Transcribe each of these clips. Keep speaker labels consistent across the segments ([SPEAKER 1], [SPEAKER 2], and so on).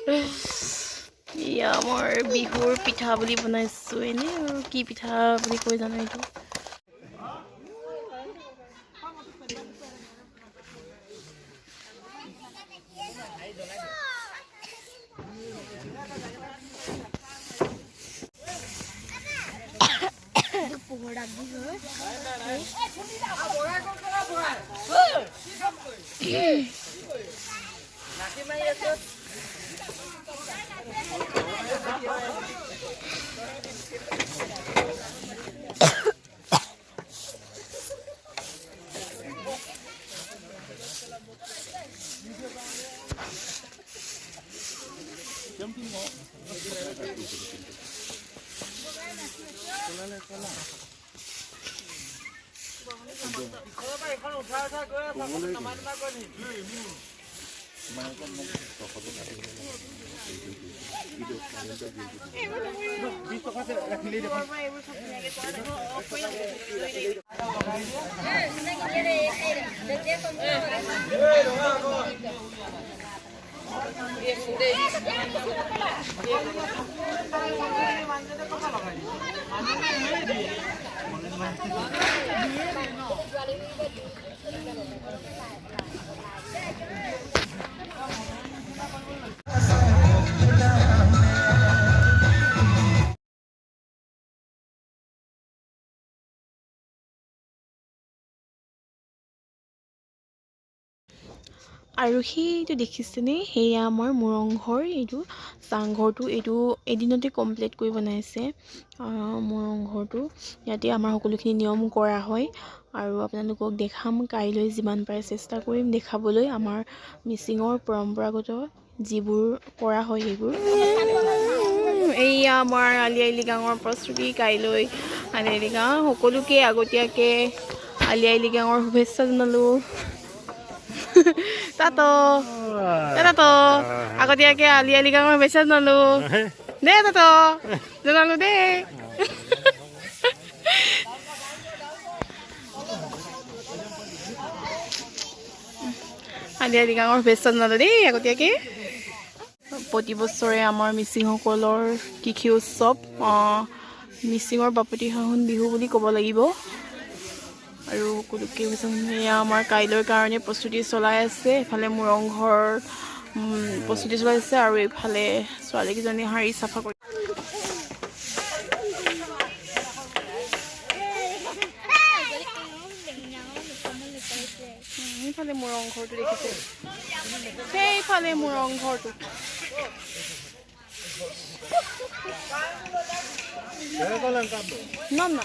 [SPEAKER 1] এয়া আমাৰ বিহুৰ পিঠা বুলি বনাইছোঁ। এনেই আৰু কি পিঠা বুলি কৈ জানো এইটো। আৰু সেইটো দেখিছেনে, সেয়া আমাৰ মুৰংঘৰ, এইটো চাংঘৰটো, এইটো এদিনতে কমপ্লিট কৰি বনাইছে মুৰংঘৰটো। ইয়াতে আমাৰ সকলোখিনি নিয়ম কৰা হয় আৰু আপোনালোকক দেখাম কাইলৈ, যিমান পাৰে চেষ্টা কৰিম দেখাবলৈ আমাৰ মিচিঙৰ পৰম্পৰাগত যিবোৰ কৰা হয় সেইবোৰ। এইয়া আমাৰ আলি আই লৃগাঙৰ প্ৰস্তুতি। কাইলৈ আলি আই লৃগাং। সকলোকে আগতীয়াকৈ আলি আই লৃগাঙৰ শুভেচ্ছা জনালোঁ। তাতো তাতো আগতীয়াকৈ আলি আই লৃগাঙৰ শুভেচ্ছা জনালোঁ দেই। তাতো জনালোঁ দেই। আলি আই লৃগাঙৰ শুভেচ্ছা জনালোঁ দেই আগতীয়াকৈ। প্ৰতি বছৰে আমাৰ মিচিংসকলৰ কৃষি উৎসৱ, মিচিঙৰ বাপতি সাহোন বিহু বুলি ক'ব লাগিব। আৰু সকলোকে এয়া আমাৰ কাইলৈৰ কাৰণে প্ৰস্তুতি চলাই আছে। এইফালে মুৰংঘৰ প্ৰস্তুতি চলাই আছে আৰু এইফালে ছোৱালীকেইজনী শাৰী চাফা কৰি। সেইফালে মুৰংঘৰটো দেখিছে, সেইফালে মুৰংঘৰটো। ন ন।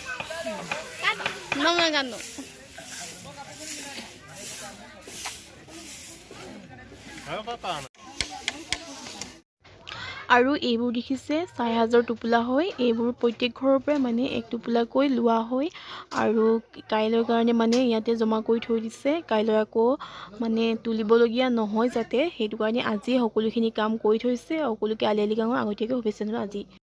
[SPEAKER 1] আৰু এইবোৰ দেখিছে ছাইসাজৰ টোপোলা হয়। এইবোৰ প্ৰত্যেক ঘৰৰ পৰাই মানে এক টোপোলাকৈ লোৱা হয় আৰু কাইলৈৰ কাৰণে মানে ইয়াতে জমা কৰি থৈ দিছে। কাইলৈ আকৌ মানে তুলিবলগীয়া নহয় যাতে, সেইটো কাৰণে আজিয়ে সকলোখিনি কাম কৰি থৈছে। সকলোকে আলি আই লৃগাঙৰ আগতীয়াকৈ শুভেচ্ছা জনালোঁ আজি।